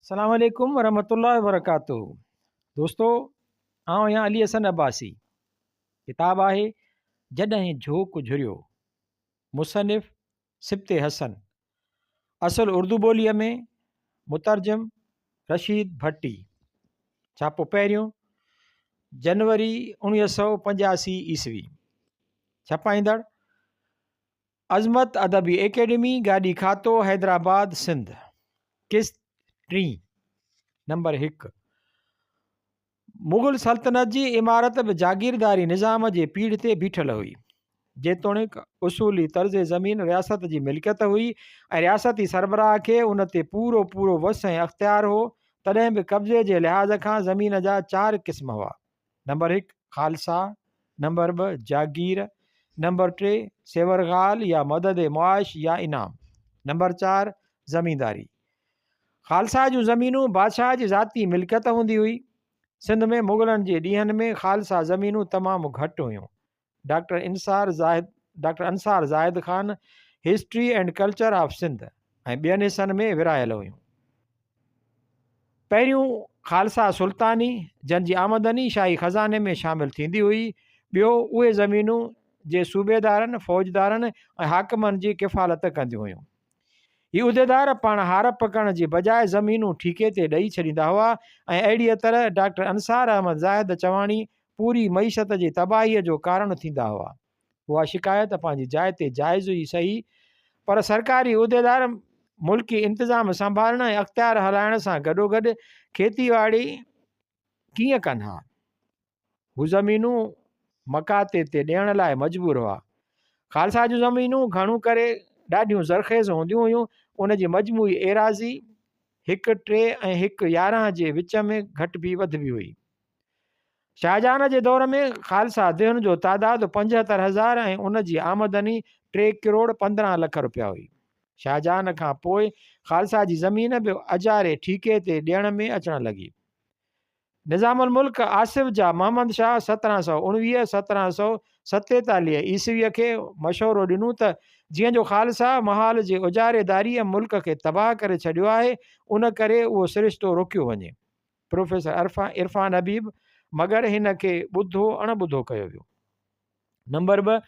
السلام عليڪم ورحمة الله وبرڪاته دوستو آئون آهيان علي حسن عباسي ڪتاب آهي جڏهن جهوڪ جهريو مصنف سبط حسن اصل اردو ٻوليء ۾ مترجم رشيد ڀٽي ڇاپو پهريون جنوري 1985 عيسوي ڇپائيندڙ عظمت ادبي ايڪيڊمي، گاڏي کاتو، حيدرآباد، سنڌ. قسط ٽين، نمبر هڪ. مغل سلطنت جي عمارت به جاگيرداري نظام جي پيڙهه تي بيٺل هئي. جيتوڻيڪ اصولي طرز زمين رياست جي ملڪيت هئي ۽ رياستي سربراهه کي ان تي پورو پورو وس ۽ اختيار هو، تڏهن به قبضي جي لحاظ کان زمين جا چار قسم هئا. نمبر هڪ خالصا، نمبر ٻه جاگير، نمبر ٽي سيورغال يا مدد معاش يا انعام، نمبر چار زمينداري. خالصا جون زمينون بادشاهه جي ذاتي ملڪيت هوندي هئي. سنڌ ۾ مغلن جي ڏينهن ۾ خالصا زمينون تمام گهٽ هيون. Doctor Ansar Zahid doctor Ansar Zahid Khan history and culture of Sindh ۽ ٻين حصن ۾ ورهايل هيون. پهريون خالصا سلطاني جن جي آمدني شاهي خزاني ۾ شامل ٿيندي هئي، ٻيو اهي زمينون جي صوبيدارن، فوجدارن ۽ حاڪمن جي ڪفالت ڪنديون هيون. هي عهديدار پاڻ هارپ ڪرڻ جي بجاء زمينون ٺيڪي تي ڏئي ڇڏيندا هئا ۽ اهڙيء طرح ڊاڪٽر انصار احمد زاهد چواڻي پوري معيشت جي تباهيء جو ڪارڻ ٿيندا هئا. اها شڪايت پنهنجي جاء تي جائز ئي سهي، پر سرڪاري عهديدار ملڪي انتظام سنڀالڻ ۽ اختيار هلائڻ سان گڏوگڏ کيتي واڙي ڪيئن ڪن ها؟ هو زمينون مقاطعي تي ڏيڻ لاء مجبور هئا. خالصا جون زمينون گهڻو ڪري ڏاڍيون زرخيز هونديون هيون. ان جي مجموعي ايراضي هڪ ٽي ۽ هڪ 11 جي وچ ۾ گهٽبي وڌبي هئي. شاهجهان جي دور ۾ خالصا دهن جو تعداد 75 هزار ۽ ان جي آمدني 3 ڪروڙ 15 لک رپيا هئي. شاهجهان کان پوء خالصا جي زمين به اجاري ٺيڪي تي ڏيڻ ۾ اچڻ لڳي. نظام الملڪ آصف جا محمد شاهه 1719، 1747 عيسويء کي مشورو ڏنو ته جيئن جو خالصا محال جي اجاريداريء ملڪ کي تباهه ڪري ڇڏيو آهي، ان ڪري اهو سرشتو روڪيو وڃي. پروفيسر عرفان حبيب مگر هن کي ٻڌو اڻ ٻڌو ڪيو ويو. نمبر 2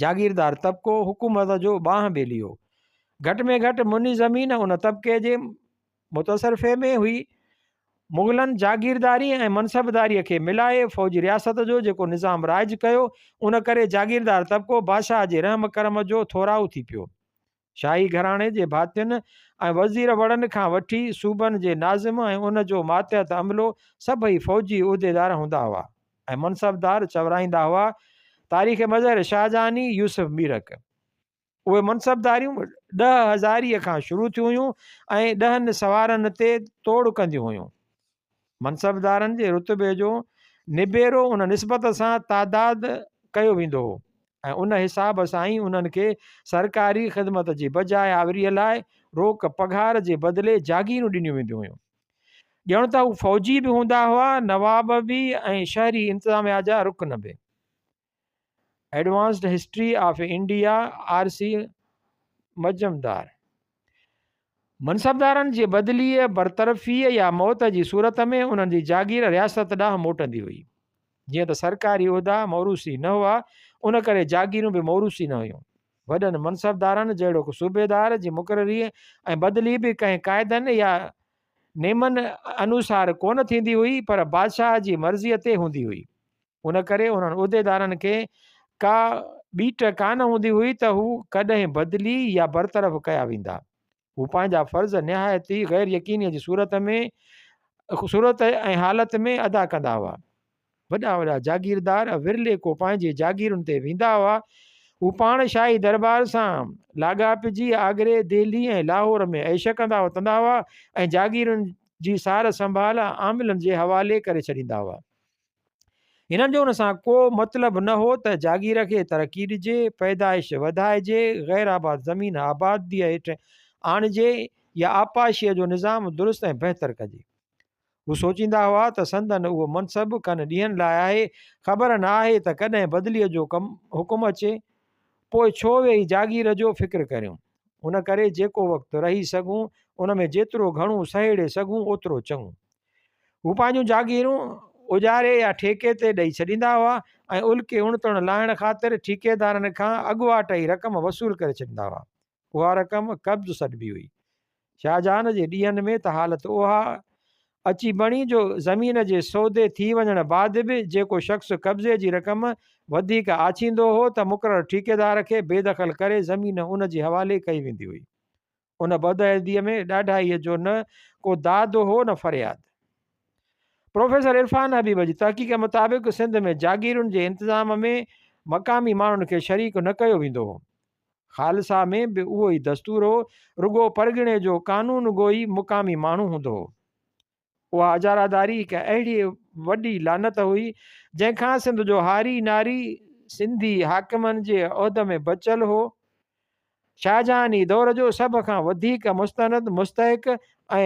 جاگيردار طبقو حڪومت جو ٻانهن ٻيلي هو. گهٽ ۾ گهٽ مني زمين ان طبقي جي متصرفي ۾ هئي. مغلن جاگيرداري ۽ منصبداري کي ملائي فوجي رياست جو جيڪو نظام رائج ڪيو، ان ڪري جاگيردار طبقو بادشاهه جي رحم ڪرم جو ٿورائو ٿي پيو. شاهي گهراڻي جي ڀاتين ۽ وزير وڙن کان وٺي صوبن جي ناظم ۽ ان جو ماتحت عملو سڀئي فوجي عهديدار هوندا هئا ۽ منصبدار چورائيندا هئا. تاريخ مظهر شاهجهاني، يوسف ميرڪ. اهي منصبداريون ڏهه هزاريء کان شروع ٿيون هيون ۽ ڏهن سوارن تي توڙ ڪنديون هيون. منصبدارن جي رتبي جو نبيرو ان نسبت سان تعداد ڪيو ويندو هو ۽ ان حساب سان ئي انهن کي سرڪاري خدمت جي بجاء آوريء لاء روڪ پگهار جي بدلي جاگيرون ڏنيون وينديون هيون. ڄڻ ته هو فوجي به هوندا هئا، نواب به ۽ شهري انتظاميا جا رڪن به. Advanced history of India R C Majumdar منصبدارن جي بدليء، برطرفيء يا موت جي صورت ۾ انهن جي جاگير رياست ڏانهن موٽندي هئي. جيئن ته سرڪاري عهدا موروثي نه هئا، ان ڪري جاگيرون به موروثي نه هيون. وڏن منصبدارن جهڙوڪ صوبيدار جي مقرري ۽ بدلي به ڪنهن قاعدن يا نيمن انوسار ڪونه ٿيندي هئي، پر بادشاهه جي مرضيء تي هوندي هئي. ان ڪري انهن عهديدارن کي ڪا ٻيٽ ڪانه هوندي هئي ته هو ڪڏهن بدلي يا برطرف ڪيا ويندا. هو پنهنجا فرض نهايت ئي غير يقينيء جي صورت ۾ صورت ۽ حالت ۾ ادا ڪندا هئا. وڏا وڏا جاگيردار ورلي ڪو پنهنجي جاگيرن تي ويندا هئا. هو پاڻ شاهي درٻار سان لاڳاپجي آگري، دهلي ۽ لاهور ۾ عيش ڪندا وتندا هئا ۽ جاگيرن جي سار سنڀال عاملن جي حوالي ڪري ڇڏيندا هئا. هنن جو ان سان ڪو مطلب نه هو ته جاگير کي ترقي ڏجي، پيدائش وڌائجي، غير آباد زمين آباديء هيٺ آڻجي يا آبپاشيء جو نظام درست ۽ بهتر ڪجي. هو سوچيندا هئا ته سندن اهو منصب ڪن ڏينهن لاء آهي، خبر نه آهي ته ڪڏهن بدليء جو حڪم اچي، پوء ڇو ويهي جاگير جو فڪر ڪريون. ان ڪري جيڪو وقت رهي سگهون، ان ۾ جيترو گهڻو سهيڙي سگهون اوترو چڱو. هو پنهنجون جاگيرون اجاري يا ٺيڪي تي ڏئي ڇڏيندا هئا ۽ الڪي اڻتڻ لاهڻ خاطر ٺيڪيدارن کان اڳواٽ ئي رقم وصول ڪري ڇڏيندا هئا. اها رقم قبض سڏبي هئي. شاهجهان جي ڏينهن ۾ ته حالت اها اچي بڻي جو زمين جي سودي ٿي وڃڻ بعد به جيڪو شخص قبضي جي رقم وڌيڪ آڇيندو هو ته مقرر ٺيڪيدار کي بيدخل ڪري زمين ان جي حوالي ڪئي ويندي هئي. ان بدعهديء ۾ ڏاڍائيء جو نه ڪو داد هو نه فرياد. پروفيسر عرفان حبيب جي تحقيق مطابق سنڌ ۾ جاگيرن جي انتظام ۾ مقامي ماڻهن کي شريڪ نه ڪيو ويندو هو. خالصا ۾ به اهو ئي دستور هو، رڳو پرڳڻي جو قانون گوئي مقامي ماڻهو هوندو هو. اها اجاراداري هڪ اهڙي وڏي لعنت هئي، جنهن کان سنڌ جو هاري ناري سنڌي حاڪمن جي عهد ۾ بچيل هو. شاهجهاني دور جو سڀ کان وڌيڪ مستند، مستحق ۽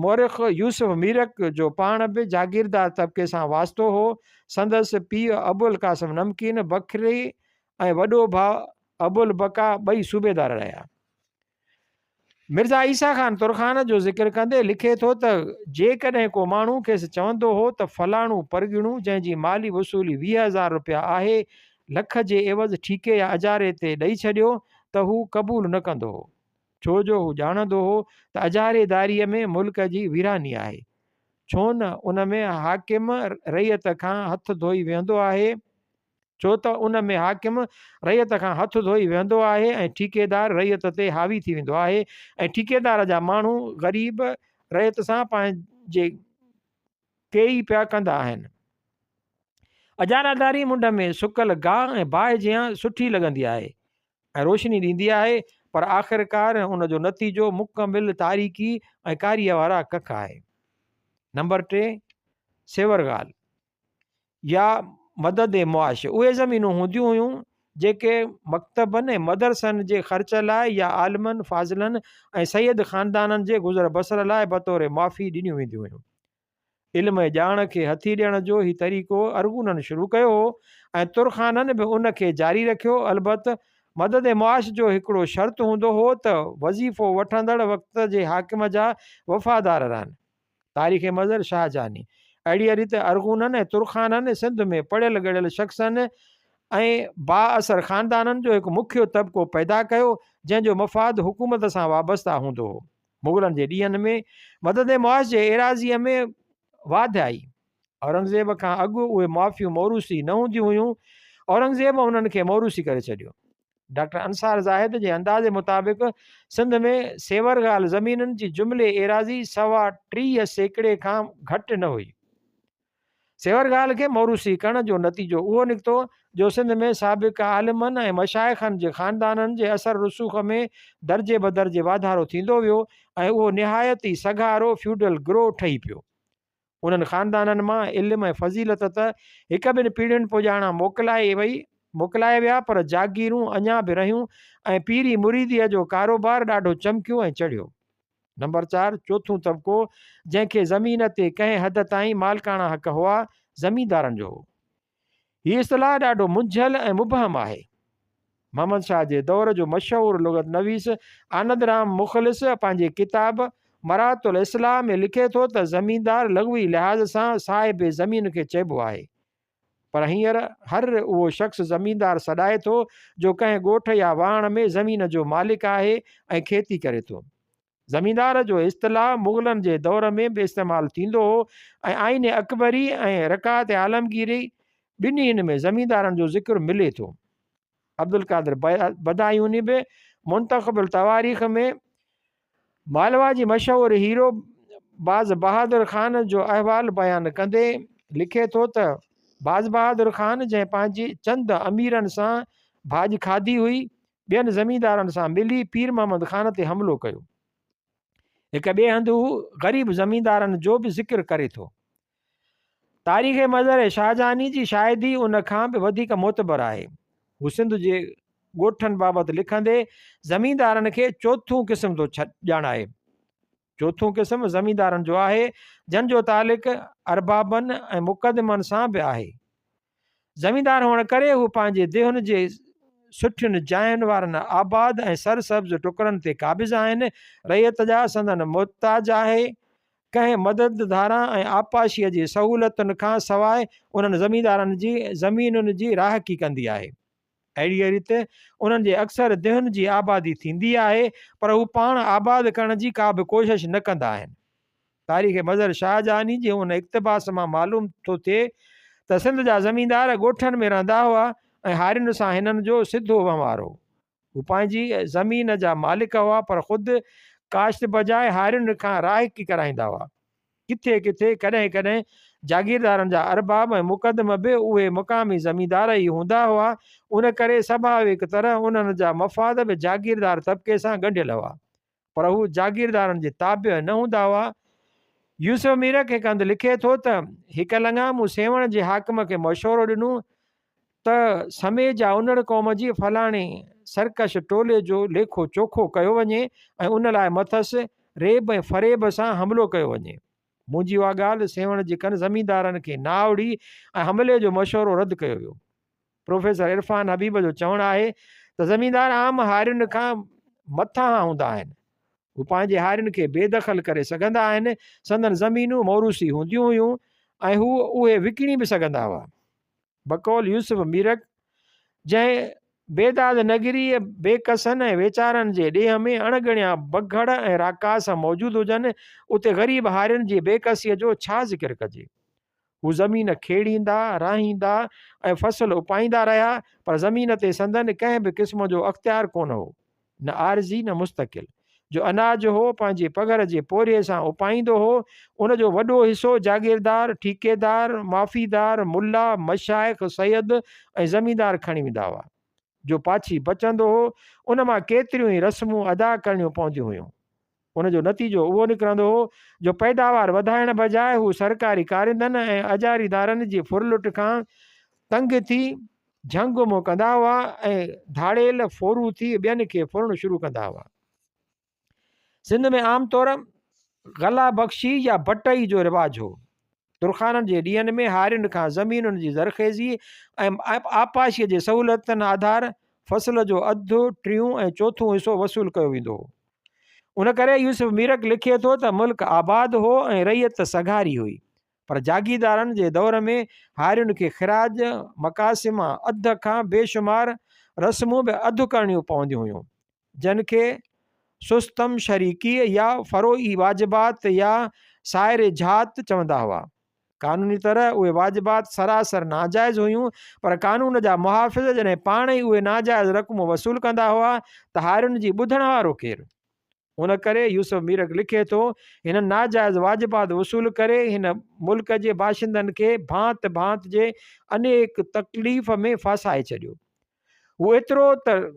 مورخ يوسف ميرڪ جو پاڻ به جاگيردار طبقي سان واسطو هو. سندس پيء ابوالقاسم نمڪين بکري ۽ وڏو ڀاء ابوالبقا ٻئي صوبيدار رهيا. مرزا عيسيٰ خان ترخان جو ذڪر ڪندي لکي ٿو ته جيڪڏهن ڪو ماڻهو کيس چوندو هو ته فلاڻو پرڳڻو جنهن جي مالي وصولي 20 هزار رپيا آهي لک جي عيوض ٺيڪي يا اجاري تي ڏئي ڇڏيو ته هو قبول نه ڪندو هو ڇو جو هو ڄاڻندو هو ته اجاري داريء ۾ ملڪ جي ويراني آهي ڇو نه ان ۾ حاڪم رعيت کان هٿ ڌوئي ويهندو آهي. ڇو ته ان ۾ حاڪم رعيت کان هٿ ڌوئي ويهندو آهي ۽ ٺيڪيدار رعيت تي حاوي ٿي ويندو آهي ۽ ٺيڪيدار جا ماڻهو غريب رعيت سان پنهنجي ڪيئي پيا ڪندا آهن. اجاراداري منڍ ۾ سڪل گاهه ۽ باهه جيان سٺي لڳندي آهي ۽ روشني ڏيندي آهي پر آخرڪار ان جو نتيجو مڪمل تاريڪي ۽ ڪاريء وارا ڪک آهي. نمبر 3 سيورغال يا مدد معاش اهي زمينون هونديون هيون جيڪي مڪتبن ۽ مدرسن جي خرچ لاء يا عالمن، فاضلن ۽ سيد خاندانن جي گذر بسر لاء بطور معافي ڏنيون وينديون هيون. علم ۽ ڄاڻ کي هٿي ڏيڻ جو هي طريقو ارغونن شروع ڪيو هو ۽ ترخانن به ان کي جاري رکيو البت مدد معاش جو هڪڙو شرط هوندو هو ته وظيفو وٺندڙ وقت جي حاڪم جا وفادار رهن. تاريخ مظهر شاهجهاني. اهڙيء ريت ارغونن ۽ ترخانن سنڌ ۾ پڙهيل ڳڙهيل شخصن ۽ بااثر خاندانن جو هڪ مکيو طبقو پيدا ڪيو، جنهن جو مفاد حڪومت سان وابسته هوندو هو. مغلن جي ڏينهن ۾ مدد معاش جي ايراضيء ۾ واڌ آئي. اورنگزيب کان اڳ اهي معافيون موروثي نه هونديون هيون. اورنگزيب انهن کي موروثي ڪري ڇڏيو. ڊاڪٽر انصار زاهد جي اندازي مطابق سنڌ ۾ سيورغال زمينن جي جملي ايراضي سوا 30 سيڪڙي کان گهٽ نه هئي. سيورغال کي موروثي ڪرڻ جو نتيجو اهو نڪتو جو سنڌ ۾ سابق عالمن ۽ مشائخن جي خاندانن جي اثر رسوخ ۾ درجي بدرجي واڌارو ٿيندو ويو ۽ اهو نهايت ئي سگهارو فيوڊل گروهه ٺهي پيو. انهن خاندانن مان علم ۽ فضيلت ته هڪ ٻن پيڙهين پڄاڻان موڪلائي وئي، موڪلائي ويا پر جاگيرون اڃا به رهيون ۽ پيري مريديء جو ڪاروبار ڏاڍو چمڪيو ۽ چڙهيو. نمبر 4، چوٿون طبقو جنهن کي زمين تي ڪنهن حد تائين مالڪاڻا حق هئا، زميندارن جو هو. هي اصطلاح ڏاڍو منجهيل ۽ مبهم آهي. محمد شاهه جي دور جو مشهور لغت نويس آنند رام مخلص پنهنجي ڪتاب مرات الاصلاح ۾ لکي ٿو ته زميندار لغوي لحاظ سان صاحب زمين کي چئبو آهي. پر هينئر هر اهو شخص زميندار سڏائي ٿو جو ڪنهن ڳوٺ يا واهڻ ۾ زمين جو مالڪ آهي ۽ کيتي ڪري ٿو. زميندار جو اصطلاح مغلن جي دور ۾ به استعمال ٿيندو هو ۽ آئين اڪبري ۽ رڪعت عالمگيري ٻنهين ۾ زميندارن جو ذڪر ملي ٿو. عبدالقادر بدايوني به منتخب التواريخ ۾ مالوا جي مشهور هيرو باز بهادر خان جو احوال بيان ڪندي لکي ٿو ته باز بهادر خان جنهن پنهنجي چند اميرن سان ڀاڄ کاڌي هئي ٻين زميندارن سان ملي پير محمد خان تي حملو ڪيو. هڪ ٻئي هنڌ هو غريب زميندارن جو به ذڪر ڪري ٿو. تاريخ مظهر شاهجهاني جي شاهدي ان کان به وڌيڪ معتبر آهي. هو سنڌ جي ڳوٺن بابت لکندي زميندارن کي چوٿون قسم ٿو ڄاڻائي. چوٿون قسم زميندارن جو آهي، جن جو تعلق اربابن ۽ مقدمن سان به آهي. زميندار هئڻ ڪري هو پنهنجي ديهن جي سٺين جاين وارن آباد ۽ سرسبز ٽڪرن تي قابض آهن. رعيت جا سندن محتاج آهي. ڪنهن مدد ڌاران ۽ آبپاشيء جي سهولتن کان سواء انهن زميندارن جي زمينن جي راهڪي ڪندي آهي. اهڙيء ريت انهن جي اڪثر ديهن جي آبادي ٿيندي آهي، پر هو پاڻ آباد ڪرڻ جي ڪا به ڪوشش نه ڪندا آهن. تاريخ مظهر شاهجهاني جي ان اقتباس مان معلوم ٿو ٿئي ته سنڌ جا زميندار ڳوٺن ۾ رهندا هئا ۽ هارين سان هنن جو سڌو وهنوار هو. هو پنهنجي زمين جا مالڪ هئا پر خود ڪاشت بجاء هارين کان راهڪي ڪرائيندا هئا. ڪٿي ڪٿي، ڪڏهن ڪڏهن جاگيردارن جا ارباب ۽ مقدم به اهي مقامي زميندار ئي هوندا هئا، ان ڪري سڀاويڪ طرح انهن جا مفاد به جاگيردار طبقي سان ڳنڍيل هئا. پر هو جاگيردارن جي تابع نه هوندا هئا. يوسف ميرڪ هڪ هنڌ لکي ٿو ته، هڪ لڱا مون سيوهڻ جي حاڪم کي مشورو ڏنو ته سمي جا انڙ قوم جي فلاڻي سرڪش ٽولي جو ليکو چوکو ڪيو وڃي ۽ ان لاء مٿس ريب ۽ فريب سان حملو ڪيو وڃي. منهنجي اها ڳالهه سيوهڻ جي ڪن زميندارن کي نه آوڙي ۽ حملي جو مشورو رد ڪيو ويو. پروفيسر عرفان حبيب جو چوڻ آهي ته زميندار عام هارين کان مٿانهان هوندا آهن. هو پنهنجي هارين کي بي دخل ڪري سگهندا آهن، سندن زمينون موروثي هونديون هيون ۽ هو اهي وڪڻي به سگهندا هئا. بقول يوسف ميرڪ، جنهن بيداد نگريء بيڪسن ۽ ويچارن جي ڏيهه ۾ اڻ ڳڻيا بگهڙ ۽ راڪاس موجود هجن، اتي غريب هارين جي بيڪسيء جو ڇا ذڪر ڪجي؟ هو زمين کيڙيندا، راهيندا ۽ فصل اپائيندا رهيا، پر زمين تي سندن ڪنهن به قسم جو اختيار ڪونه هو، نه عارضي نه مستقل. جو اناج هو پنهنجي پگهر جي پورهيي سان اپائيندو هو، ان جو وڏو حصو جاگيردار، ٺيڪيدار، معافيدار، ملا، مشائخ، سيد ۽ زميندار کڻي ويندا هئا. جو پاڇي بچندو هو، ان مان ڪيتريون ئي رسمون ادا ڪرڻيون پونديون هيون. ان جو نتيجو اهو نڪرندو هو جو پيداوار وڌائڻ بجاء هو سرڪاري ڪارندن ۽ اجاريدارن جي ڦرلٽ کان تنگ ٿي جهنگ منهن ڪندا هئا ۽ ڌاڙيل ڦورو ٿي ٻين کي ڦرڻ شروع ڪندا هئا. سنڌ ۾ عام طور غلا بخشي يا بٽئي جو رواج هو. ترخانن جي ڏينهن ۾ هارين کان زمينن جي زرخيزي ۽ آبپاشيء جي سهولتن آڌار فصل جو اڌ، ٽيون ۽ چوٿون حصو وصول ڪيو ويندو هو. ان ڪري يوسف ميرڪ لکي ٿو ته ملڪ آباد هو ۽ رعيت سگهاري هئي، پر جاگيردارن جي دور ۾ هارين کي خراج، مقاصمه، اڌ کان بيشمار رسمون به اڌ ڪرڻيون پونديون هيون، جن کي سستم شريڪي يا فروعي واجبات يا سائر جھات چوندا هئا. قانوني طرح اهي واجبات سراسر ناجائز هيون، پر قانون جا محافظ جڏهن پاڻ ئي اهي ناجائز رقمون وصول ڪندا هئا ته هارين جي ٻڌڻ وارو ڪير؟ ان ڪري يوسف ميرڪ لکي ٿو، هنن ناجائز واجبات وصول ڪري هن ملڪ جي باشندن کي ڀانت ڀانت جي انيڪ تڪليف ۾ ڦاسائي ڇڏيو. هو ايترو ته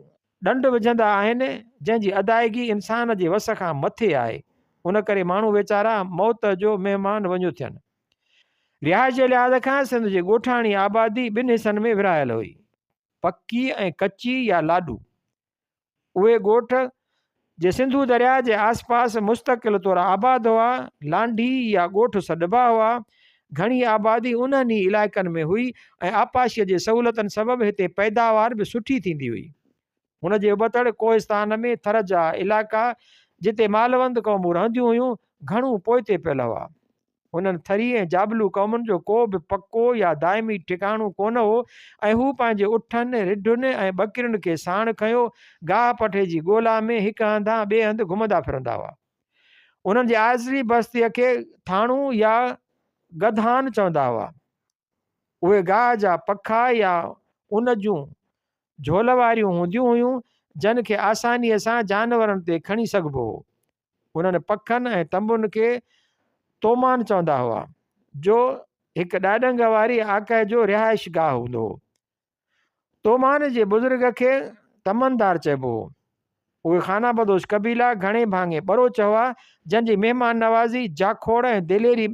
ڏنڊ وجهندا آهن، جنهن جي ادائگي انسان جي وس کان مٿي آهي، ان ڪري ماڻهو ويچارا موت جو مهمان وڃيو ٿين. رهائش جي لحاظ کان سنڌ جي ڳوٺاڻي آبادي ٻن حصن ۾ ورهايل هئي، پڪي ۽ ڪچي يا لاڏو. اهي ڳوٺ، جي سنڌو درياء جي آسپاس مستقل طور آباد هئا، لانڍي يا ڳوٺ سڏبا هئا. گهڻي آبادي انهن ئي علائقن ۾ هئي ۽ آبپاشيء جي سهولتن سبب هتي پيداوار به سٺي ٿيندي هئي. هن جي ابتڙ ڪوهستان ۾ ٿر جا علائقا، جتي مالوند قومون رهنديون هيون، گهڻو پوئتي پيل هئا. انهن ٿري ۽ جابلو قومن جو ڪو به پڪو يا دائمي ٺڪاڻو ڪونه هو ۽ هو پنهنجي اٺن، رڍن ۽ ٻڪرين کي ساڻ کنيو گاهه پٺي جي ڳولا ۾ هڪ هنڌان ٻئي هنڌ گهمندا ڦرندا هئا. انهن جي عارضي بستيء کي ٿاڻو يا گڌان چوندا هئا. اهي گاهه جا پکا يا ان جون جهول واريون هونديون هيون، جن کي آسانيء سان جانورن تي کڻي سگهبو هو. انهن پکن ۽ تنبن کي تومان چوندا هئا، جو هڪ ڏاڏنگ واري آڪهه جو رهائش گاهه هوندو هو. تومان جي بزرگ کي تمندار چئبو هو. اهي خانه بدوش قبيلا گهڻي ڀاڱي ٻروچ هئا، جن جي مهمان نوازي، جاکوڙ ۽ دليري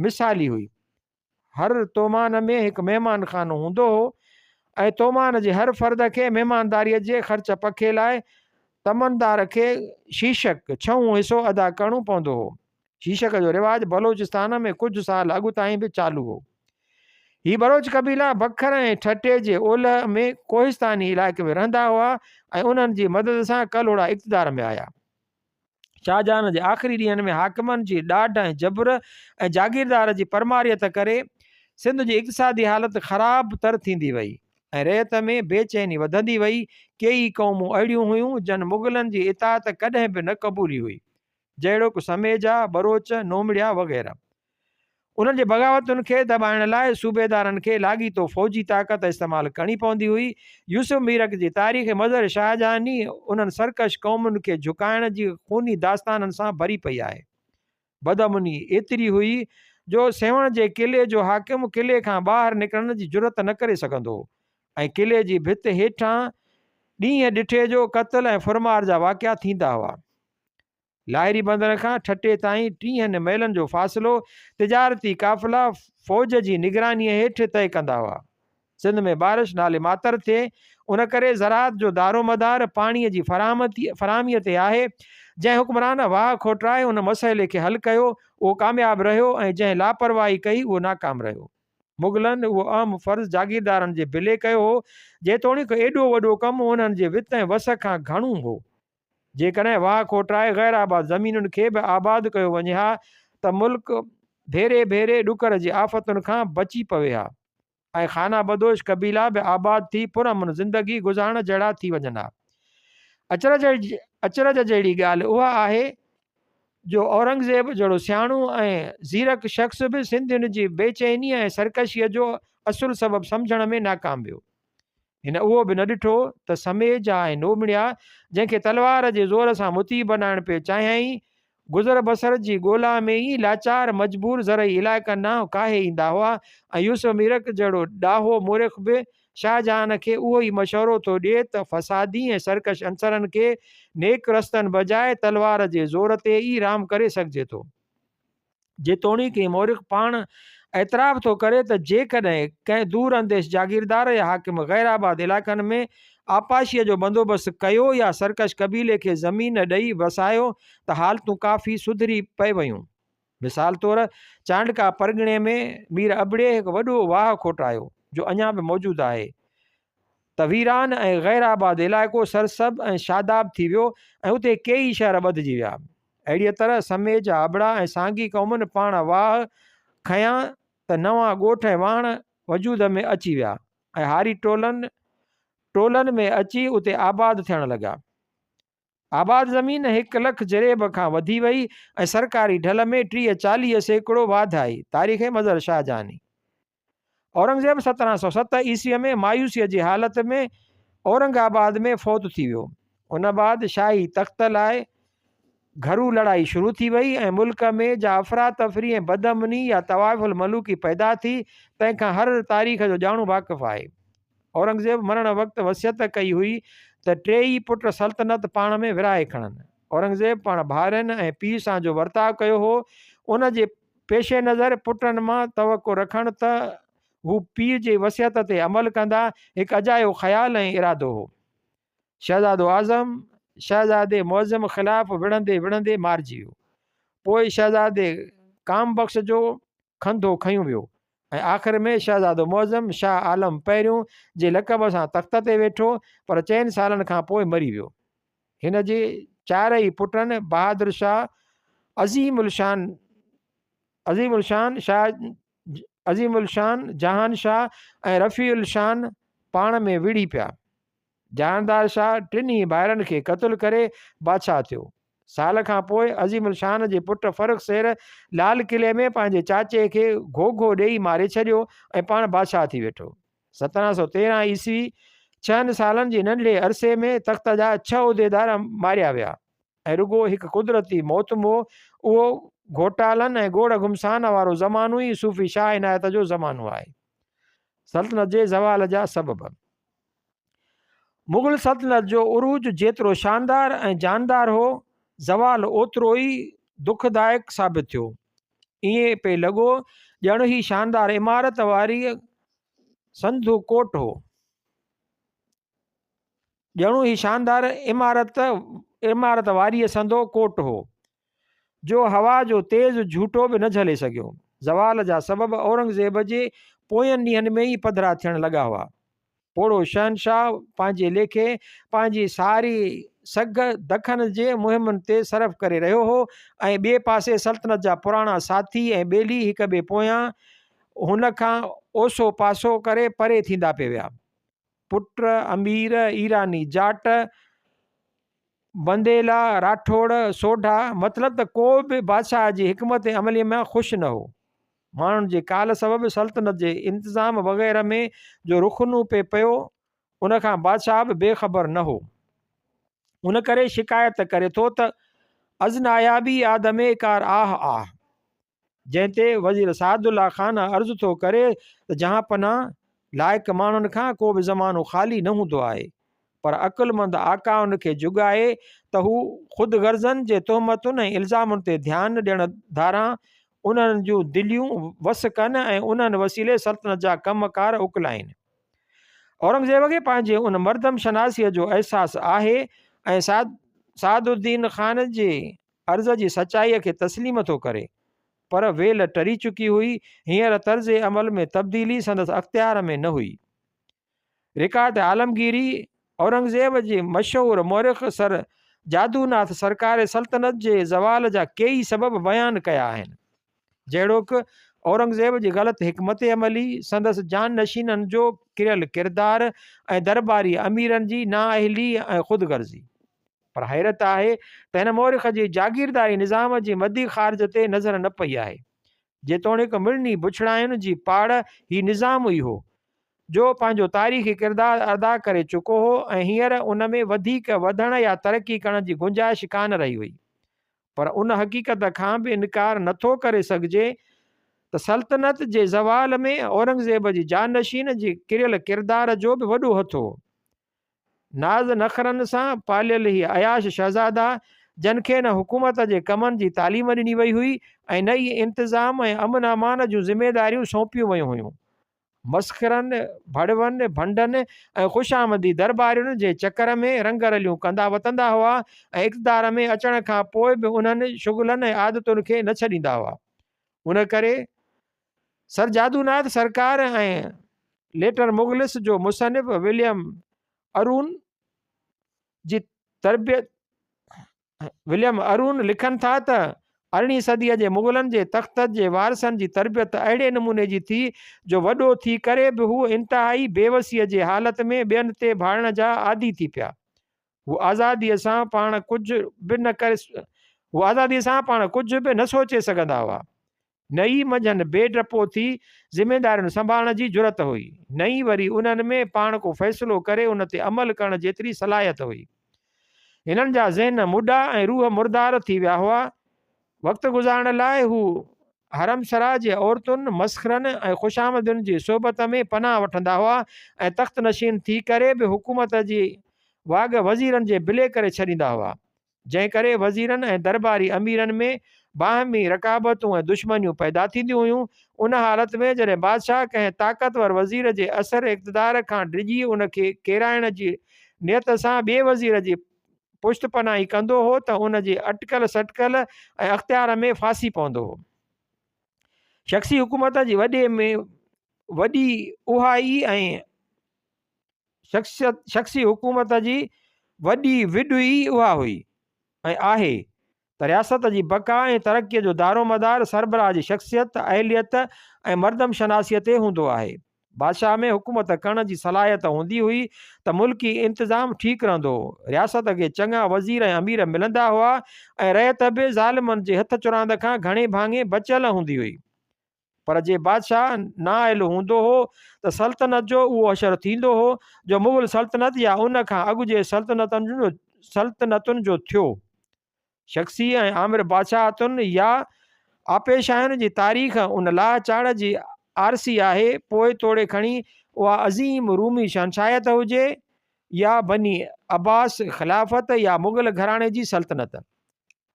مثالي هئي. هر تومان ۾ هڪ مهمان خانو هوندو هو ۽ تومان جي هر فرد کي مهمانداريء جي خرچ پکي لاء تمندار کي شيشڪ، ڇهون حصو، ادا ڪرڻو پوندو هو. شيشڪ جو رواج بلوچستان ۾ ڪجهه سال اڳ تائين به چالو هو. هي ٻروچ قبيلا بکر ۽ ٺٽي جي اولهه ۾ ڪوهستاني علائقي ۾ رهندا هئا ۽ انهن جي مدد سان ڪلهوڙا اقتدار ۾ آيا. شاهجهان جي آخري ڏينهن ۾ حاڪمن جي ڏاڍ ۽ جبر ۽ جاگيردار جي پرماريت ڪري سنڌ جي اقتصادي حالت خراب تر ٿيندي وئي ۽ رعيت ۾ بي چيني وڌندي وئي. ڪيئي قومون اهڙيون هيون جن مغلن جي اطاعت ڪڏهن به نه قبولي هئي، جهڙوڪ سميجا، ٻروچ، نومڙيا وغيره. انهن جي بغاوتن کي دٻائڻ لاء صوبيدارن کي لاڳيتو فوجي طاقت استعمال ڪرڻي پوندي هئي. يوسف ميرڪ جي تاريخ مظهر شاهجهاني انهن سرڪش قومن کي جهڪائڻ جي خوني داستانن سان ڀري پئي آهي. بدامني ايتري هئي جو سيوهڻ جي قلعي جو حاڪم قلعي کان ٻاهر نڪرڻ جي جرئت نه ڪري سگهندو هو ۽ قلعي جي ڀت هيٺان ڏينهن ڏٺي جو قتل ۽ ڦرمار جا واقعا ٿيندا هئا. لاهري بندر کان ٺٽي تائين ٽيهن ميلن جو فاصلو تجارتي قافلا فوج جي نگرانيء هيٺ طئي ڪندا هئا. سنڌ ۾ بارش نالي ماتر ٿئي، ان ڪري زراعت جو دارومدار پاڻيء جي فراهميء تي آهي. جنهن حڪمران واهه کوٽرائي ان مسئلي کي حل ڪيو، اهو ڪامياب رهيو ۽ جنهن لاپرواهي ڪئي، اهو ناڪام رهيو. مغلن اهو اهم فرض جاگيردارن جي بلي ڪيو هو، جيتوڻيڪ ايڏو وڏو ڪم انهن جي وت ۽ وس کان گهڻو هو. جيڪڏهن واهه کوٽرائي غير آباد زمينن کي به آباد ڪيو وڃي ها ته ملڪ ڀيري ڀيري ڏڪر جي آفتن کان بچي پوي ها ۽ خانه بدوش قبيلا به آباد ٿي پرامن زندگي گذارڻ جهڙا ٿي وڃن ها. اچرج جهڙي ڳالهه اها آهي جو اورنگزيب جهڙو سياڻو ۽ زيرڪ شخص به سنڌين جي بيچينيء ۽ سرڪشيء جو اصل سبب سمجهڻ ۾ ناڪام ويو. هن اهو به نه ڏٺو ته سميجا ۽ نومڙيا، جنهن کي تلوار جي زور سان مطيع بنائڻ پئي چاهيائين، گذر بسر جي ڳولا ۾ ئي لاچار مجبور زرعي علائقن ڏانهن ڪاهي ايندا هئا ۽ يوسف ميرڪ جهڙو ڏاهو مورخ به شاهجهان کي اهو ئي مشورو ٿو ڏئي ته فسادي ۽ سرڪش عنصرن کي نيڪ رستن بجاء تلوار جي زور تي ئي رام ڪري سگهجي ٿو. جيتوڻيڪ هي مورخ پاڻ اعتراف ٿو ڪري ته جيڪڏهن ڪنهن دور انديش جاگيردار يا حاڪم غير آباد علائقن ۾ آبپاشيء جو بندوبست ڪيو يا سرڪش قبيلي کي زمين ڏئي وسايو ته حالتون ڪافي سڌري پئي ويون. مثال طور چانڊڪا پرڳڻي ۾ مير ابڙي هڪ وڏو واهه کوٽايو جو اڃا به موجود آهي ته ويران ۽ غير آباد علائقو سرسبز ۽ شاداب ٿي ويو ۽ اتي ڪيئي شهر ٻڌجي ويا. اهڙيء طرح سميجا، ابڙا ۽ سانگي قومن پاڻ واهه کنيا ته نوان ڳوٺ ۽ واهڻ وجود ۾ اچي ويا ۽ هاري ٽولن ٽولن ۾ اچي اتي آباد ٿيڻ لڳا. آباد زمين هڪ لک جريب کان وڌي وئي ۽ سرڪاري ڍل ۾ 30 40% واڌ آئي. تاريخ مظهر شاهجهاني. اورنگزيب 1707 عيسويء ۾ مايوسيء جي حالت ۾ اورنگ آباد ۾ فوت ٿي ويو. ان بعد شاهي تخت لاء گهرو لڙائي شروع ٿي وئي ۽ ملڪ ۾ جا افراتفري ۽ بدامني يا طوائف الملوڪي پيدا ٿي، تنهن کان هر تاريخ جو ڄاڻو واقف آهي. اورنگزيب مرڻ وقت وصيت ڪئي هئي ته ٽيئي پٽ سلطنت پاڻ ۾ ورهائي کڻن. اورنگزيب پاڻ ڀائرن ۽ پيء سان جو ورتاء ڪيو هو، ان جي پيش نظر پٽن مان توقع رکڻ ته هو پيء جي وصيت تي عمل ڪندا، هڪ اجايو خيال ۽ ارادو هو. شهزادو اعظم، شهزادي معظم خلاف وڙهندي وڙهندي مارجي ويو. پوء شهزادي ڪام بخش جو کنڌو کنيو ويو ۽ آخر ۾ شهزادو معظم شاهه عالم پهريون جي لقب سان تخت تي ويٺو، پر چئن سالن کان پوء مري ويو. هن جي چارئي پٽن بهادر شاهه، عظيم الشان عظيم الشان شاهه عظيم الشان جهان شاهه ۽ رفيع الشان پاڻ ۾ وڙهي پيا. جهاندار شاهه ٽنهي ڀائرن کي قتل ڪري بادشاهه ٿيو. سال کان پوء عظيم الشان جي پٽ فرخ سير لال قلعي ۾ پنهنجي چاچي کي گهوگهو ڏيئي ماري ڇڏيو ۽ پاڻ بادشاهه ٿي ويٺو. 1713 عيسوي ڇهن سالن جي ننڍڙي عرصي ۾ تخت جا ڇهه عهديدار ماريا ويا ۽ رڳو هڪ قدرتي موت مئو. اهو گهوٽالن ۽ گوڙ گهمسان وارو زمانو ئي صوفي شاهه عنايت جو زمانو آهي. سلطنت جي زوال جا سبب. مغل سلطنت جو عروج جيترو شاندار ۽ جاندار هو، زوال اوترو ئي دکدائڪ ثابت ٿيو. ائين پئي لڳو ڄڻ هي شاندار عمارت واريء سنڌو ڪوٽ هو. ڄڻو هي شاندار عمارت عمارت واريء سندو ڪوٽ هو، جو هوا جو تيز جهوٽو به نه جهلي سگهيو. زوال جا سبب اورنگزيب جي پوين ڏينهن ۾ ئي پڌرا ٿيڻ لڳا هئا. پوڙهو شهنشاهه پنهنجي ليکي پنهنجي ساري سگهه دکن جي مهمن تي صرف ڪري رهيو هو ۽ ٻئي پاسي سلطنت جا پراڻا ساٿي ۽ ٻيلي هڪ ٻئي پويان هن کان اوسو پاسو ڪري پري ٿيندا پئي ويا. پٽ، امير، ايراني جاٽ، بنديلا، راٺوڙ، سوڍا، مطلب ته ڪو به بادشاهه جي حڪمت عمليء مان خوش نه هو. ماڻهن جي ڪال سبب سلطنت جي انتظام وغيره ۾ جو رخنو پئي پيو، ان کان بادشاهه به بي خبر نه هو. ان ڪري شڪايت ڪري ٿو ته، از نايابي آدم ڪار آه آه. جنهن تي وزير سعد الله خان عرض ٿو ڪري ته جهانپناهه، لائق ماڻهن کان ڪو به زمانو خالي نه هوندو آهي، پر عقلمند آقائن کي جڳائي ته هو خود غرضن جي تهمتن ۽ الزامن تي ڌيان ڏيڻ ڌاران انهن جون دليون وس ڪن ۽ انهن وسيلي سلطنت جا ڪم ڪار اڪلائين. اورنگزيب کي پنهنجي ان مردم شناسيء جو احساس آهي ۽ سعد الدين خان جي عرض جي سچائيء کي تسليم ٿو ڪري. پر ويل ٽري چڪي هئي، هينئر طرز عمل ۾ تبديلي سندس اختيار ۾ نه هئي. رڪارڊ عالمگيري، اورنگزيب جي مشهور مورخ سر جادوناٿ سرڪار سلطنت جي زوال جا ڪيئي سبب بيان ڪيا آهن. جهڙوڪ، اورنگزيب جي غلط حڪمت عملي، سندس جانشينن جو ڪريل ڪردار ۽ درٻاري اميرن جي نااهلي ۽ خود غرضي. پر حيرت آهي ته هن مورخ جي جاگيرداري نظام جي مدي خارج تي نظر نه پئي آهي. جيتوڻيڪ مڙني بڇڙاين جي پاڙ هي نظام ئي هو، جو پنهنجو تاريخي ڪردار ادا ڪري چڪو هو ۽ هينئر ان ۾ وڌيڪ وڌڻ يا ترقي ڪرڻ جي گنجائش ڪانه رهي هئي. پر ان حقيقت کان به انڪار نه ٿو ڪري سگهجي ته سلطنت جي زوال ۾ اورنگزيب جي جانشين جي ڪريل ڪردار جو به وڏو هٿ هو. ناز نخرن سان پاليل هي عياش شهزادا، جن کي نه حڪومت جي ڪمن جي تعليم ڏني وئي هئي ۽ نه ئي انتظام ۽ امن امان جون ذميداريون سونپيون ويون هيون، مسخرن، ڀڙون، ڀنڊن ۽ خوشامدي درٻارين جي چڪر ۾ رنگ رليون ڪندا وتندا هئا ۽ اقتدار ۾ اچڻ کان پوء به انهن شغلن ۽ عادتن کي نه ڇڏيندا هئا. ان ڪري سر جادوناٿ سرڪار ۽ ليٽر مغلس جو مصنف وليم ارون جي تربيت وليم ارون لکن ٿا ته ارڙهين صديء جي مغلن جي تخت جي وارثن جي تربيت اهڙي نموني جي ٿي جو وڏو ٿي ڪري به هو انتهائي بيوسيء جي حالت ۾ ٻين تي ڀاڙڻ جا عادي ٿي پيا. هو آزاديء سان پاڻ ڪجهه به نه ڪري هو آزاديء سان پاڻ ڪجهه به نه سوچي سگهندا هئا. نه ئي منجهن بي ڊپو ٿي ذميدارين سنڀالڻ جي جرئت هئي، نه ئي وري انهن ۾ پاڻ ڪو فيصلو ڪري ان تي عمل ڪرڻ جيتري صلاحيت هئي. هنن جا ذهن مڏا ۽ روح مردار ٿي ويا هئا. وقت گذارڻ لاء هو حرمسراء جي عورتن، مسخرن ۽ خوشامدين جي صحبت ۾ پناهه وٺندا هئا ۽ تخت نشين ٿي ڪري به حڪومت جي واڳ وزيرن جي بلي ڪري ڇڏيندا هئا. جنهن ڪري وزيرن ۽ درٻاري اميرن ۾ باهمي رقابتون ۽ دشمنيون پيدا ٿينديون هيون. ان حالت ۾ جڏهن بادشاهه ڪنهن طاقتور وزير جي اثر اقتدار کان ڊڄي ان کي ڪيرائڻ جي نيت سان ٻئي وزير جي پشت پناهي ڪندو هو ته ان جي اٽڪل سٽڪل ۽ اختيار ۾ ڦاسي پوندو هو. شخصي حڪومت جي وڏي ۾ وڏي اها ئي ۽ شخصيت شخصي حڪومت جي وڏي وڏ ئي اها هئي ۽ آهي ته رياست جي بقا ۽ ترقيء جو دارومدار سربراهه جي شخصيت، اهليت ۽ مردم شناسيء تي هوندو آهي. بادشاهه ۾ حڪومت ڪرڻ جي صلاحيت هوندي هئي ته ملڪي انتظام ٺيڪ رهندو هو. رياست کي چڱا وزير ۽ امير ملندا هئا ۽ رعيت به ظالمن جي هٿ چراند کان گهڻي ڀاڱي بچيل هوندي هئي. پر جي بادشاهه نااهل هوندو هو ته سلطنت جو اهو حشر ٿيندو هو جو مغل سلطنت يا ان کان اڳ جي سلطنتن جو ٿيو. شخصي ۽ آمر بادشاهتن يا آپيشاهين جي تاريخ ان لاهه چاڙهه جي آرسي آهي، پوء توڙي کڻي اها عظيم رومي شهنشاهيت هجي يا بني عباس خلافت يا مغل گهراڻي جي سلطنت.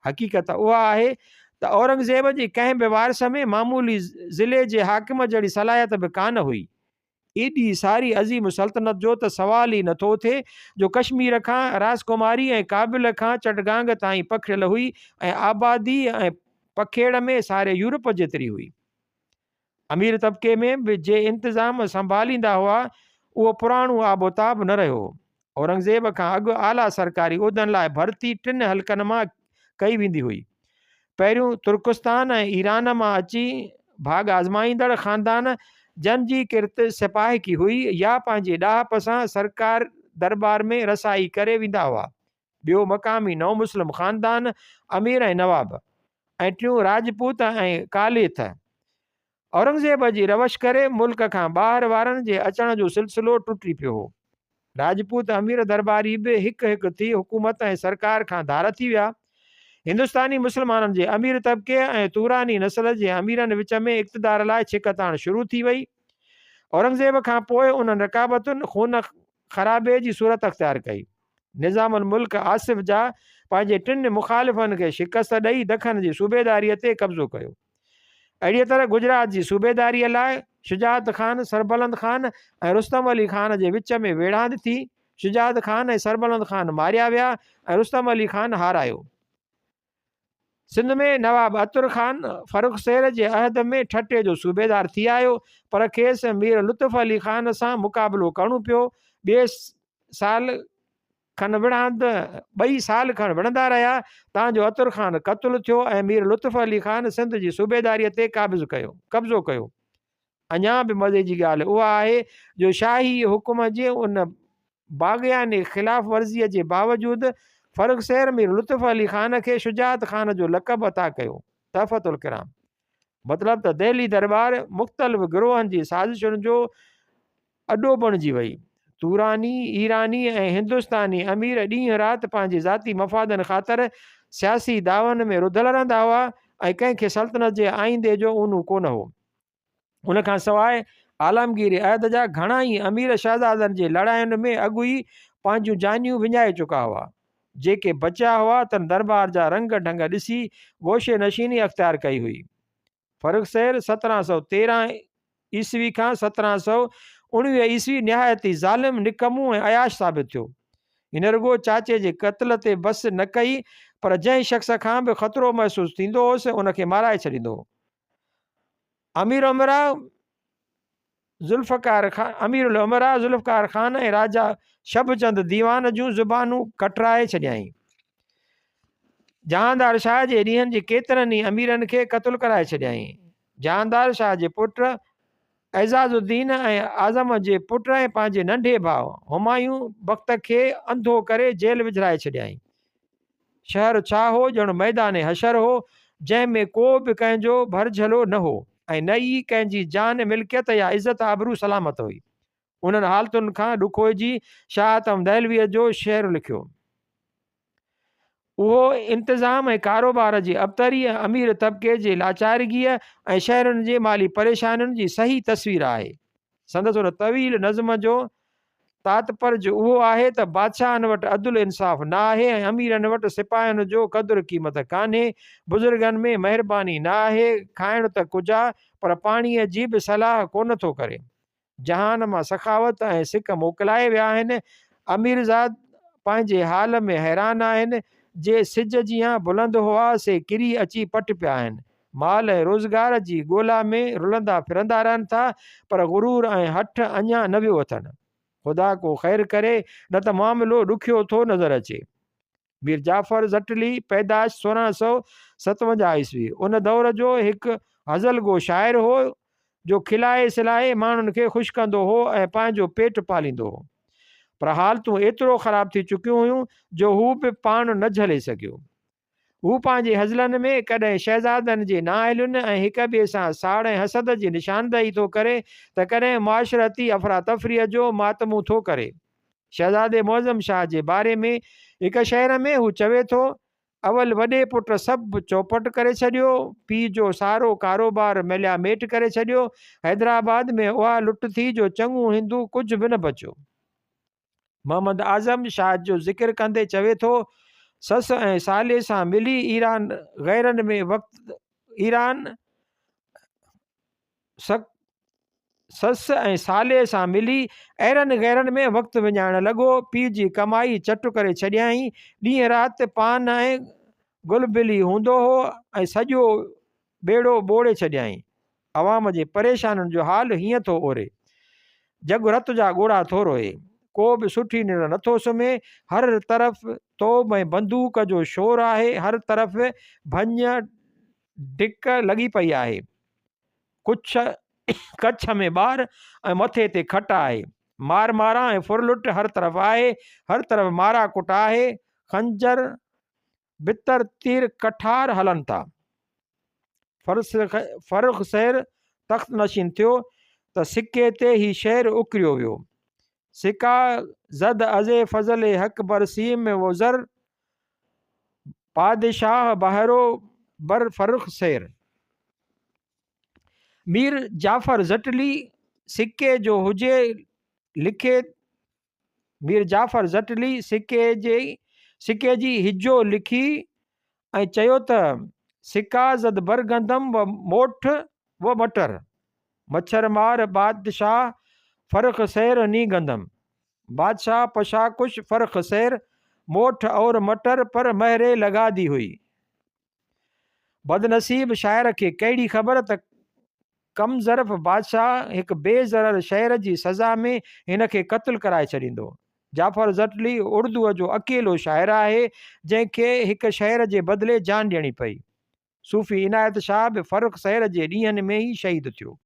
حقيقت اها آهي ته اورنگزيب جي ڪنهن به وارث ۾ معمولي ضلعي جي حاڪم جهڙي صلاحيت به ڪانه هئي. ايڏي ساري عظيم سلطنت جو ته سوال ئي نٿو اٿي جو ڪشمير کان راسڪماري ۽ ڪابل کان چٽگانگ تائين پکڙيل هئي ۽ آبادي ۽ پکيڙ ۾ ساري يورپ جيتري هئي. امير طبقي ۾ به جي انتظام سنڀاليندا هئا، اهو پراڻو آب و تاب نه رهيو هو. اورنگزيب کان اڳ اعليٰ سرڪاري عهدن لاء ڀرتي ٽن حلقن مان ڪئي ويندي هئي. پهريون ترڪستان ۽ ايران مان اچي ڀاڳ آزمائيندڙ خاندان، جن جي ڪرت سپاهڪي هئي يا پنهنجي ڏاهپ سان سرڪار درٻار ۾ رسائي ڪري ويندا هئا. ٻيو مقامي نو مسلم خاندان، امير ۽ نواب، ۽ ٽيون راجپوت ۽ ڪاليٿ. اورنگزيب جي روش ڪري ملڪ کان ٻاهر وارن جي اچڻ جو سلسلو ٽٽي پيو هو. راجپوت امير درٻاري به هڪ هڪ ٿي حڪومت ۽ سرڪار کان ڌار ٿي ويا. هندستاني مسلمانن جي امير طبقي ۽ توراني نسل جي اميرن وچ ۾ اقتدار لاء ڇڪتاڻ شروع ٿي وئي. اورنگزيب کان پوء انهن رقابتن خون خرابي جي صورت اختيار ڪئي. نظام الملڪ آصف جا پنهنجي ٽن مخالفن کي شڪست ڏئي دکن جي صوبيداريء تي قبضو ڪيو. اهڙيء طرح گجرات جي صوبيداريء لاء شجاعت خان، سربلند خان ۽ رستم علي خان جي وچ ۾ ويڙهاند ٿي. شجاعت خان ۽ سربلند خان ماريا ويا ۽ رستم علي خان هارايو. سنڌ ۾ نواب عطر خان فرخ سير جي عهد ۾ ٺٽي جو صوبيدار ٿي آيو، پر کيس مير لطف علي خان سان مقابلو ڪرڻو پيو. ٻئي سال کن وڙهاند ٻئي سال کن وڙهندا رهيا، تان جو عطر خان قتل ٿيو ۽ مير لطف علي خان سنڌ جي صوبيداريء تي قابض ڪيو قبضو ڪيو. اڃا به مزي جي ڳالهه اها آهي جو شاهي حڪم جي ان باغياني خلاف ورزيء جي باوجود فرخ سير مير لطف علي خان کي شجاعت خان جو لقب عطا ڪيو. تحفة الڪرام. مطلب ته دهلي درٻار مختلف گروهن جي سازشن جو اڏو بڻجي وئي. توراني، ايراني ۽ هندستاني امير ڏينهن رات پنهنجي ذاتي مفادن خاطر سياسي دعون ۾ رڌل رهندا هئا ۽ ڪنهن کي سلطنت جي آئيندي جو اونو ڪونه هو. ان کان سواء عالمگيري عهد جا گهڻا ئي امير شهزادن جي لڙاين ۾ اڳ ئي پنهنجون جانيون وڃائي چڪا هئا. جيڪي بچيا هئا تن دربار جا رنگ ڍنگ ڏسي گوشي نشيني اختيار ڪئي هئي. فرخ سير 1713 عيسوي کان 1719 عيسوي نهايت ئي ظالم، نڪمو ۽ عياش ثابت ٿيو. هن رڳو چاچي جي قتل تي بس نه ڪئي پر جنهن شخص کان به خطرو محسوس ٿيندو هوس ان کي مارائي ڇڏيندو هو. امير امراء ذوالفقار خان امير الامراء ذوالفقار خان ۽ راجا شڀچند ديوان جون زبانون ڪٽرائي ڇڏيائين. جهاندار شاهه جي ڏينهن جي ڪيترن ئي اميرن کي قتل ڪرائي ڇڏيائين. جهاندار شاهه جي پٽ اعزاز الدين ۽ اعظم جي پٽ ۽ پنهنجي ننڍي ڀاء همايون بخت کي انڌو ڪري جيل وجهرائي ڇڏيائين. شهر ڇا هو ڄڻ ميدان حشر هو، جنهن ۾ ڪو به ڪنهن جو ڀرجهلو نه هو ۽ نه ئي ڪنهن جي جان، ملڪيت يا عزت آبرو سلامت هئي. انهن حالتن کان ڏکوئجي شاهه حاتم دهلويء جو شعر لکيو. اهو انتظام ۽ ڪاروبار جي ابتري ۽ امير طبقي جي لاچارگيء ۽ شهرين جي مالي پريشانين جي صحيح تصوير آهي. سندس ان طويل نظم جو تاتپرج اهو آهي ته بادشاهن وٽ عدل انصاف نه آهي ۽ اميرن وٽ سپاهين جو قدر قيمت ڪانهي، بزرگن ۾ مهرباني نه آهي، کائڻ ته ڪجا پر پاڻيء جي به صلاح ڪونه ٿو ڪري. جهان مان سخاوت ۽ سڪ موڪلائي ويا آهن، اميرزاد پنهنجي حال ۾ حيران آهن، جي سج جيان بلند هئا سي ڪري اچي پٽ پيا آهن. مال ۽ روزگار جي ڳولا ۾ رلندا ڦرندا رهن ٿا، پر غرور ۽ هٺ اڃا نه ويو اٿن. خدا ڪو خير ڪري، نه ته معاملو ڏکيو ٿو نظر اچي. مير جعفر زٽلي، پيدائش 1657 عيسوي، ان دور جو هڪ غزل گو شاعر هو، جو کلائي سلائي ماڻهن کي خوش ڪندو هو ۽ پنهنجو پيٽ پاليندو هو. پر حالتون ايترو خراب ٿي چڪيون هيون، جو هو به پاڻ نه جهلي سگهيو. هو پنهنجي هزلن ۾ ڪڏهن شهزادن جي نااهلين ۽ هڪ ٻئي سان ساڙ ۽ حسد جي نشاندهي ٿو ڪري ته ڪڏهن معاشرتي افراتفريء جو ماتمون ٿو ڪري. شهزادي معظم شاهه جي باري ۾ هڪ شعر ۾ هو چوي ٿو، اول وڏي پٽ سڀ چوپٽ ڪري ڇڏيو، پيء جو سارو ڪاروبار ملياميٽ ڪري ڇڏيو، حيدرآباد ۾ اها لٽ ٿي جو چڱو هندو ڪجهه به نه بچيو. محمد اعظم شاهه جو ذڪر ڪندي چوي ٿو، سس ۽ سالي سان ملي ايران غيرن ۾ وقت ايران سس ۽ سالي سان ملي ايرن غيرن ۾ وقت وڃائڻ لڳو، پيء جي ڪمائي چٽ ڪري ڇڏيائين، ڏينهن رات پان ۽ گلبلي هوندو هو ۽ سڄو ٻيڙو ٻوڙي ڇڏيائين. عوام جي پريشانين جو حال هيئن ٿو اوري. جڳ رت جا ڳوڙها ٿو روئي. ڪو به سٺي ننڊ نٿو سمهي. هر طرف توب ۽ بندوق جو شور آهي. هر طرف ڀڃ ڊڪ لڳي پئي آهي. ڪڇ ڪڇ ۾ ٻار ۽ مٿي تي کٽ آهي. مار ماران ۽ ڦرلٽ هر طرف آهي. هر طرف مارا ڪٽ آهي. خنجر بتر تير ڪٺار هلن ٿا. فرخ سير تخت نشين ٿيو ته سڪي تي هي شعر اڪريو ويو. سڪا زد ازي فضل حق بر سيم و زر بادشاهه بهرو بر فرخ سير. مير جعفر زٽلي سڪي جو هجي لکي مير جعفر زٽلي سڪي جي سڪي جي هجو لکي ۽ چيو ته، سڪا زد برگندم و موٺ و مٽر، مڇر مار بادشاهه فرخ سير ني گندم، بادشاهه پشاڪش فرخ سير، موٺ اور مٽر پر مهري لڳا the هئي. بدنصيب شاعر کي ڪهڙي خبر ته ڪم ظرف بادشاهه هڪ بي ضرر شعر جي سزا ۾ هن کي قتل ڪرائي ڇڏيندو. جعفر زٽلي اردوء جو اڪيلو شاعر آهي، جنهن کي هڪ شعر جي بدلي جان ڏيڻي پئي. صوفي عنايت شاهه به فرخ سير جي ڏينهن ۾ ئي شهيد ٿيو.